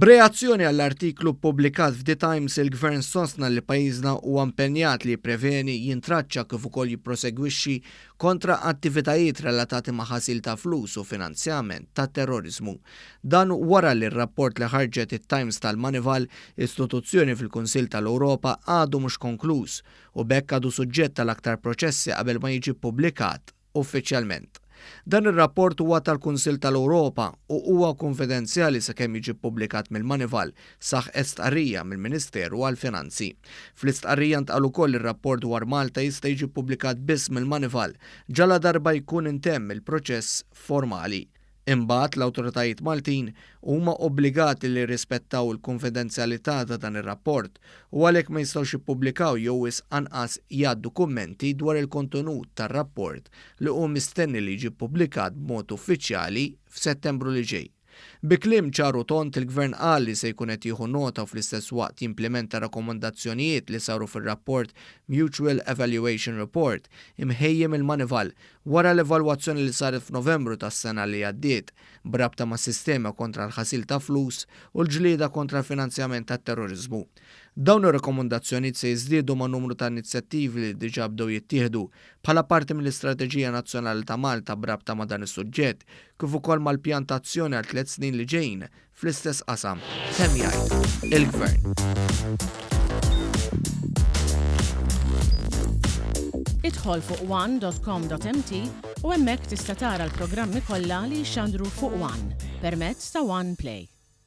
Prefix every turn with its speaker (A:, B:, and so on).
A: B'reazzjoni għall-artiklu ppubblikat f'The Times il-Gvern sostna li pajjiżna huwa impenjat li jippreveni, jintraċċa kif ukoll jipprosegwixxi kontra attivitajiet relatati ma' ħasil ta' flus u finanzjament ta' terroriżmu. Dan wara li r-rapport li ħarġet it-Times tal-Moneyval, istituzzjoni fil-Kunsill tal-Ewropa, għadu mhux konkluż u b'hekk għadu suġġett għal aktar proċessi qabel ma jiġi ppubblikat uffiċjalment. Dan ir-rapport huwa tal-Kunsill tal-Ewropa u huwa kunfidenzjali sakemm jiġi ppubblikat mill-Moneyval, saħqet stqarrija mill-Ministeru għall-Finanzi. Fl-istqarrija ntqal ukoll li r-rapport dwar Malta jista' jiġi ppubblikat biss mill-Moneyval ġaladarba jkun intemm il-proċess formali. Imbagħad l-awtoritajiet Maltin huma obbligati li jirrispettaw il-kunfidenzjalità ta' dan ir-rapport u għalhekk ma jistgħux jippubblikaw jew wisq anqas jgħaddu kummenti dwar il-kontenut tar-rapport li hu mistenni li jiġi ppubblikat b'mod uffiċjali f'Settembru li ġej. Bi kliem ċar u tond il-Gvern qal li se jkun qed jieħu nota u fl-istess waqt jimplimenta rakkomandazzjonijiet li saru fir-rapport Mutual Evaluation Report imħejji mill-Moneyval Wara l-evalwazzjoni li saret f'Novembru tas-sena li għaddiet b'rabta mas-sistema kontra l-ħasil ta' flus u l-ġlieda kontra l-finanzjament tat-terroriżmu. Dawn ir-rakkomandazzjonijiet se jiżdiedu ma' numru ta' inizjattivi li diġà bdew jittieħdu bħala parti mill-Istrateġija Nazzjonali ta' Malta b'rabta ma' dan is-suġġett kif ukoll mal-Pjan ta' Azzjoni għal tlett snin li ġejjin fl-istess qasam, temm jgħid il-Gvern.
B: Idħol fuq one.com.mt u hemmhekk tista' tara l-programmi kollha li jixxandru fuq One permezz ta' One Play.